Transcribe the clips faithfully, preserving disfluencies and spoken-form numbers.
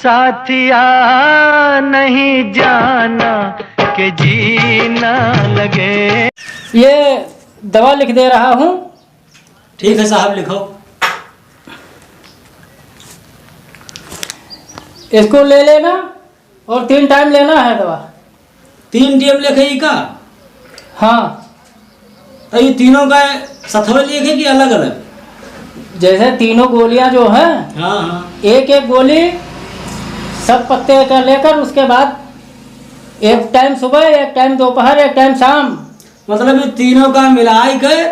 साथिया, नहीं जाना कि जीना लगे। ये दवा लिख दे रहा हूँ। ठीक है साहब, लिखो। इसको ले लेना और तीन टाइम लेना है दवा। तीन टाइम लिखे ही का? हाँ। तो ये तीनों का सथवे लिखे कि अलग-अलग? जैसे तीनों गोलियां जो हैं, हाँ, हाँ। एक एक गोली सब पत्ते का लेकर, उसके बाद एक टाइम सुबह, एक टाइम दोपहर, एक टाइम शाम। मतलब ये तीनों का मिलाइ के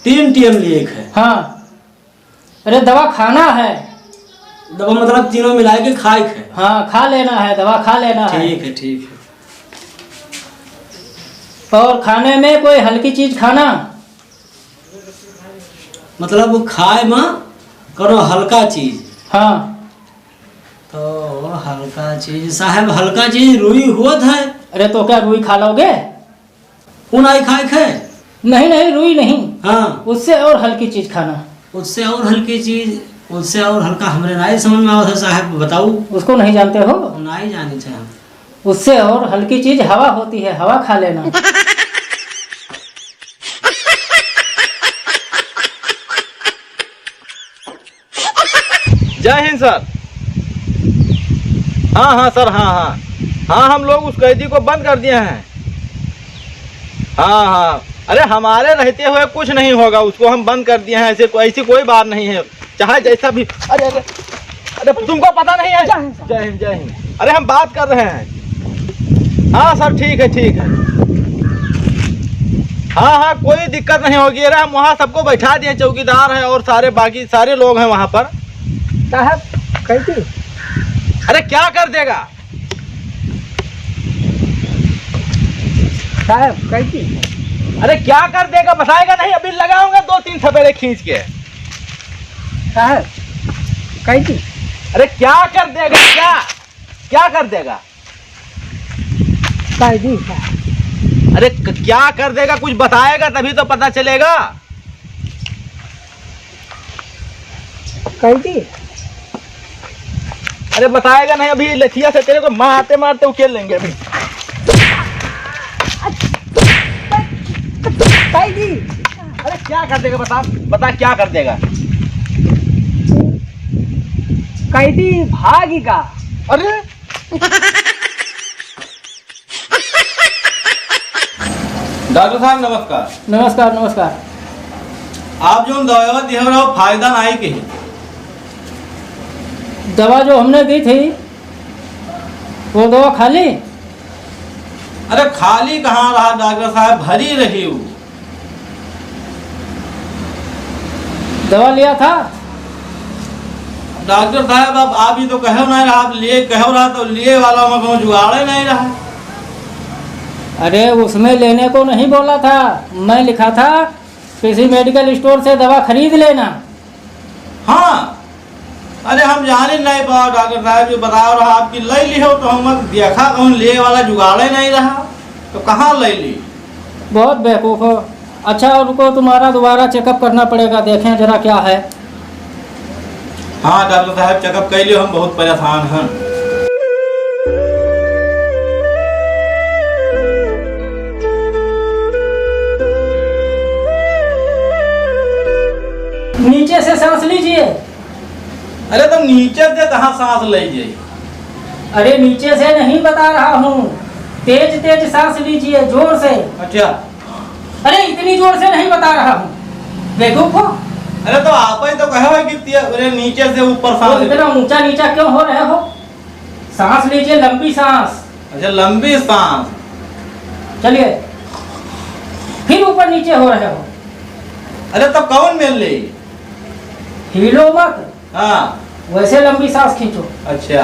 तीन टाइम लिखे है? हाँ। अरे, दवा खाना है। दवा मतलब तीनों मिलाइ के खाए के है? हाँ, खा लेना है, दवा खा लेना है। ठीक है, ठीक है। और खाने में कोई हल्की चीज खाना। मतलब खाए में कौनो हल्का चीज? हाँ। तो हल्का चीज, साहब, हल्का चीज रुई होत है। अरे, तो क्या रुई खा लोगे? उ नाई खाए के है? नहीं, नहीं, रुई नहीं। हाँ। उससे और हल्की चीज खाना। उससे और हल्की चीज, उससे और हल्का हमरे नाई समझ में आवत है साहब, बताऊ। उसको नहीं जानते हो? नाई जानी थे हम। उससे और हल्की चीज हवा होती है, हवा खा लेना। जय हिंद सर। हाँ, हाँ सर, हाँ, हाँ। हाँ, हम लोग उस कैदी को बंद कर दिए हैं। हाँ, हाँ। अरे, हमारे रहते हुए कुछ नहीं होगा, उसको हम बंद कर दिए हैं। ऐसे को-, ऐसी कोई बात नहीं है, चाहे जैसा भी। अरे, अरे, अरे, तुमको पता नहीं है? जय हिंद सर। जय हिंद, जय हिंद। अरे, हम बात कर रहे हैं। हाँ सर, ठीक है, ठीक है। हाँ, हाँ, कोई दिक्कत नहीं होगी। अरे, हम वहाँ सबको बैठा दिए, चौकीदार है और सारे, बाकी सारे लोग हैं वहाँ पर। साहब, कैदी। अरे, क्या कर देगा? साहब, कैदी। अरे, क्या कर देगा, बताएगा नहीं, अभी लगाऊंगा दो तीन थपेड़े खींच के। साहब, कैदी। अरे, क्या कर देगा, क्या? क्या कर देगा? कैदी साहब। अरे, क-, क्या कर देगा? कुछ बताएगा तभी तो पता चलेगा। कैदी। अरे, बताएगा नहीं, अभी लठिया से तेरे को मारते मारते उकेल लेंगे अभी। कैदी। अरे, क्या कर देगा, बता, बता, क्या कर देगा? कैदी भागी का। अरे, डॉक्टर साहब, नमस्कार। नमस्कार, नमस्कार। आप जौन दवा दिहे रहो, फायदा नाई कही। दवा जो हमने दी थी, वो दवा खाली? अरे, खाली कहाँ रहा डॉक्टर साहब, भरी रही वो। दवा लिया था? डॉक्टर साहब, अब आप ही तो कहो नहीं रहा, आप लिए कहो रहा तो लिए वाला में कोनो जुगाड़े नहीं रहा। अरे, उसमें लेने को नहीं बोला था, मैं लिखा था किसी मेडिकल स्टोर से दवा खरीद लेना। हाँ, अरे हम जाने नहीं पाओ डॉक्टर साहब, जो बताओ रहा आपकी ले ली हो तो हम देखा कौन लिए वाला जुगाड़े नहीं रहा, तो कहाँ ले ली? बहुत बेवकूफ़ हो। अच्छा, रुको, तुम्हारा दोबारा चेकअप करना पड़ेगा, देखें जरा क्या है। हाँ डॉक्टर साहब, चेकअप कर लियो, हम बहुत परेशान हैं। नीचे से सांस लीजिए। अरे तो नीचे से कहाँ सांस ले जाई? अरे नीचे से नहीं बता रहा हूँ, तेज तेज सांस लीजिए, जोर से। अच्छा। अरे इतनी जोर से नहीं बता रहा हूँ, बेवकूफ हो। अरे तो आप ही तो कहे हो कि ते-, अरे नीचे से ऊपर तो सांस इतना ऊंचा नीचा क्यों हो रहे हो? सांस लीजिए, लंबी सांस। अच्छा, लंबी सांस। चलिए, फिर ऊपर नीचे हो रहे हो। अरे तो कौन मेल ले? हिलो मत। हाँ। वैसे लंबी सांस खींचो। अच्छा।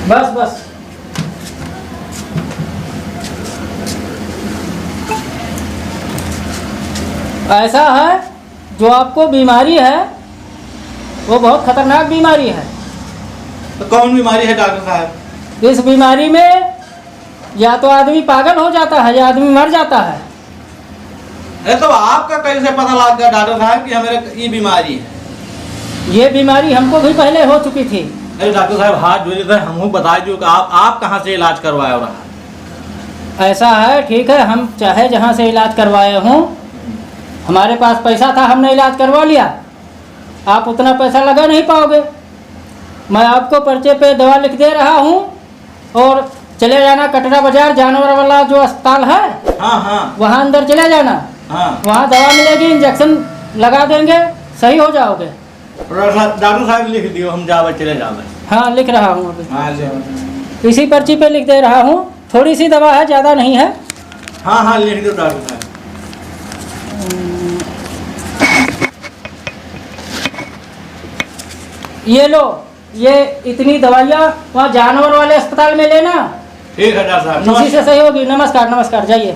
बस, बस। ऐसा है, जो आपको बीमारी है, वो बहुत खतरनाक बीमारी है। तो कौन बीमारी है डॉक्टर साहब? इस बीमारी में या तो आदमी पागल हो जाता है या आदमी मर जाता है। अरे, तो आपका कैसे पता लग गया डॉक्टर साहब कि हमारे ये बीमारी है? ये बीमारी हमको भी पहले हो चुकी थी। अरे डॉक्टर साहब, हाथ जोड़े तो हमको बता दो कि आप, आप कहाँ से इलाज करवाए हो रहा? ऐसा है, ठीक है, हम चाहे जहाँ से इलाज करवाए हों, हमारे पास पैसा था, हमने इलाज करवा लिया, आप उतना पैसा लगा नहीं पाओगे। मैं आपको पर्चे पे दवा लिख दे रहा हूँ और चले जाना कटरा बाजार, जानवर वाला जो अस्पताल है, हाँ, हाँ। वहाँ अंदर चले जाना। हाँ। वहाँ दवा मिलेगी, इंजेक्शन लगा देंगे, सही हो जाओगे। डॉक्टर साहब, डॉक्टर साहब लिख दियो, हम जावे, चले जावे। हाँ, लिख रहा हूँ अभी। हाँ, ले। इसी पर्ची पे लिख दे रहा हूँ, थोड़ी सी दवा है, ज़्यादा नहीं है। हाँ, हाँ, लिख दो डॉक्टर साहब। ये लो, ये इतनी दवाइयाँ वहाँ जानवर वाले अस्पताल में लेना, ठीक है डॉक्टर साहब, इसी से नमस्कार। सही होगी। नमस्कार, नमस्कार, जाइए।